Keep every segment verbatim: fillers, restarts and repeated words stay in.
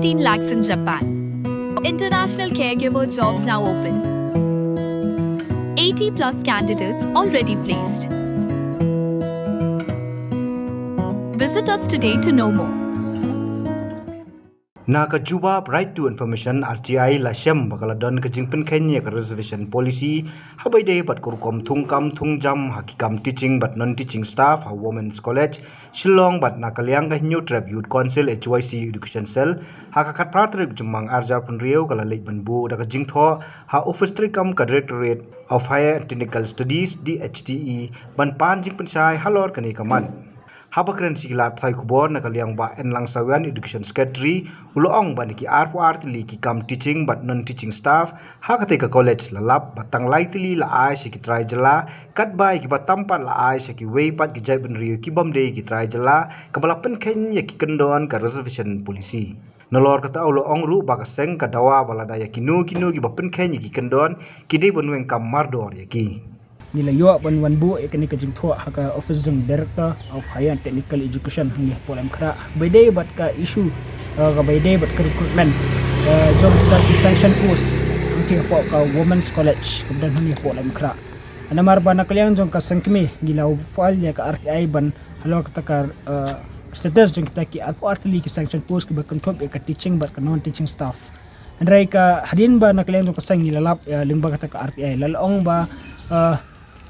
fifteen lakhs in Japan. International caregiver jobs now open. eighty plus candidates already placed. Visit us today to know more. Na ka jubab Right to Information, R T I, la shem ba ka la don ka jingpynkheiñ ïa ka reservation policy ha ba ïadei bad ka rukom thungkam thungjam ha ki kam teaching bad non-teaching staff ha Women's College Shillong bad na ka liang ka Hynñiewtrep Youth Council, H Y C Education Cell, ha ka khatphra tarik Jymmang arhajar phew hynriew ka la leit ban buh da ka jingthoh ha Office treikam ka Directorate of Higher and Technical Studies, D H T E, ban pan jingpynshai halor kane ka mat. Haba kren sha ki lad pathai khubor na ka liang Bah Enlang Sawian, Education Secretary, u la ong ba na ki arphew ar tylli ki kam teaching bad non-teaching staff ha katei ka college la lap ba tang lai tylli la ai sha ki trai jylla, katba ïa kiba tam pat la ai sha kiwei pat ki jaitbynriew ki bym dei ki trai jylla, kaba la pynkheiñ ïa ki kyndon ka reservation policy. Nalor kata u la ong ruh ba ka seng ka dawa ba lada ïa kino kino kiba pynkheiñ ïa ki kyndon, ki dei ban weng kam mardor ïa ki. Ngi la ïoh ban wan buh ïa kane ka jingthoh ha ka office jong Director of Higher and Technical Education hangne hapoh Laitumkhrah, ba ïadei bad ka issue, uh, kaba ïadei bad ka recruitment, uh, jong kita ki sanction post hangne hapoh ka Women's College kaba don hangne hapoh Laitumkhrah. Namar ba na ka liang jong ka seng kmie ngi la file ïa ka R T I ban halor kata ka, uh, status jong kita ki arphew ar tylli ki sanction post kiba kynthup ïa ka teaching bad ka non-teaching staff. Hynrei ka hadien ba na ka liang jong ka seng ngi la lap, eh, lyngba kata ka R T I la la ong ba, eh,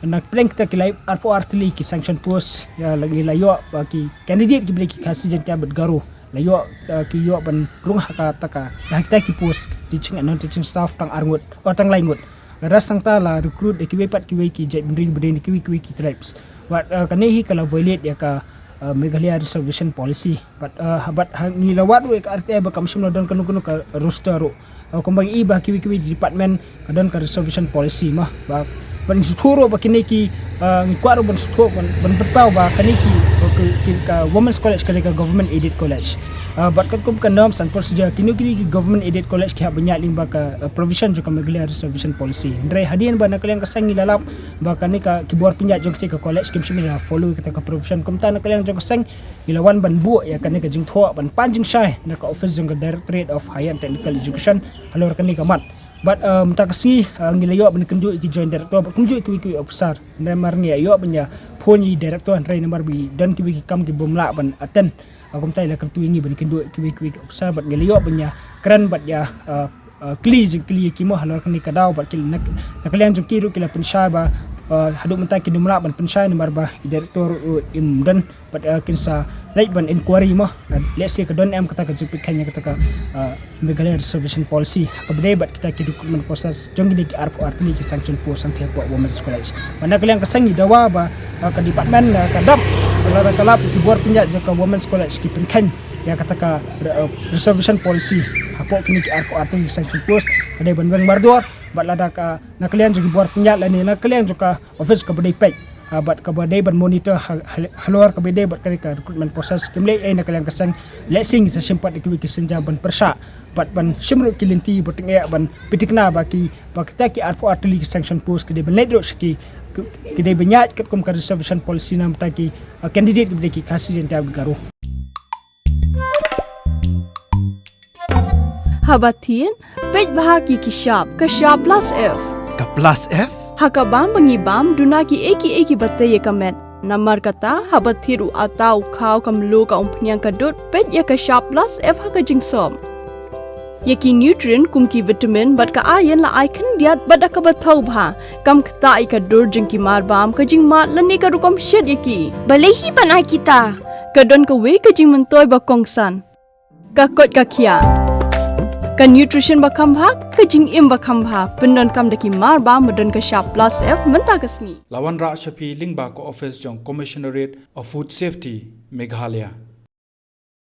na pdeng kita ki lai arphew ar tylli ki sanction post, ïa la ngi la ïoh ba ki candidate kiba dei ki Khasi, Jaiñtia bad Garo la ïoh, eh, ki ïoh ban rung ha kata ka, ha kita ki post teaching and non-teaching staff tang ar ngut, oh, tang lai ngut. Ka rest hangta la recruit da kiwei pat kiwei ki jaitbynriew ba dei na kiwei kiwei ki tribes. Bad, eh, kane hi ka la violate ïa ka, eh, Meghalaya Reservation Policy. Bad, eh, bad ha ngi la wad ruh ïa ka R T I ba kam shym la don kano kano ka roster ruh. Eh, kumba ngi i ba kiwei kiwei department ka don ka reservation policy mo. Ba, ban sngewthuh ruh ba kine ki, eh, ngi kwah ruh ban sngewthuh ban, ban pynpaw ba kane ki, ki, ki ka Women's College ka dei ka government aided college. Eh, bad katkum ka norms and procedure kino kino ki government aided college ki hap ban ïaid lyngba ka, eh, provision jong ka Meghalaya Reservation Policy. Hynrei hadien ba na ka liang ka seng ngi la lap ba kane ka ki bor pynïaid jong kata ka college kim shym la follow kata ka provision, kumta na ka liang jong ka seng ngi la wan ban buh ïa kane ka jingthoh ban pan jingshai na ka office jong ka Directorate of Higher and Technical Education halor kane ka mat. Bad, eh, mynta ka sngi, eh, ngi la ïoh ban kynduh ïa ki joint director bad kumjuh ïa kiwei kiwei officer. Namar ngi ïoh ban ïa phone ïa i director hynrei namar ba i don kiwei ki kam ki bym lah ban attend. Eh, kumta i la kyntu ïa ngi ban kynduh ïa kiwei kiwei ki officer bad ngi la ïoh ban ïa kren bad ïa, eh, eh, kylli jingkylli ïa ki mo halor kane ka daw bad ki na, na ka liang jong ki ruh ki la pynshai ba, eh, haduh mynta kim lah ban pynshai namar ba i director ruh im don. Bad, eh, kin sa leit ban inquiry mo. Eh, let's say ka don em kata ka jingpynkheiñ ïa kata ka, eh, Meghalaya Reservation Policy ha kaba dei bad kita ki recruitment process jong kine ki arphew ar tylli ki sanction post hangtei hapoh Women's College. Bad na ka liang ka seng ngi dawa ba, eh, ka department, eh, ka dap lada ka lap ki bor pynïaid jong ka Women's College ki pynkheiñ ïa kata ka, eh, reservation policy hapoh kine ki arphew ar tylli ki sanction post ka dei ban weng mardor. Bad lada ka na ka liang jong ki bor pynïaid lane na ka liang jong ka office kaba dei peit, ah, bad kaba dei ban monitor ha, ha, halor kaba dei bad kane ka recruitment process kim leh ei na ka liang ka seng. Let's say ngi sa shim pat ïa kiwei ki sienjam ban pyrshah bad ban shim ruh ki lynti ba tyngeh ban pyntikna ba ki, ba kita ki arphew ar tylli ki sanction post ki dei ban leit ruh sha ki, ki, ki dei ban ïaid katkum ka reservation policy namar kita ki, ah, candidate kiba dei ki Khasi, Jaiñtia bad Garo. Haba thied, peit bha ki ki shap, ka shap plus F. Ka plus F? Ha ka bam ba ngi bam, duna kiei kiei kiba tei ïa ka met. Namar kata, haba thied u atta, u khaw, ka mluh, ka umphniang, ka dud, peit ïa ka shap plus F ha ka jingsop. Ïa ki nutrient kum ki vitamin bad ka iron la ai khyndiat bad da kaba thaw bha. Kam ktah ïa ka dur jong ki marbam, ka jingmad lane ka rukom shet ïa ki. Balei hi ban ai kita? Ka don kawei ka jingmyntoi ba kongsan. Ka koit ka khiah. Ka nutrition ba kham bha, ka jingim ba kham bha, pyndonkam da ki marbam ba don ka shap plus F mynta ka sngi. La wanrah sha phi lyngba ka office jong Commissionerate of Food Safety, Meghalaya.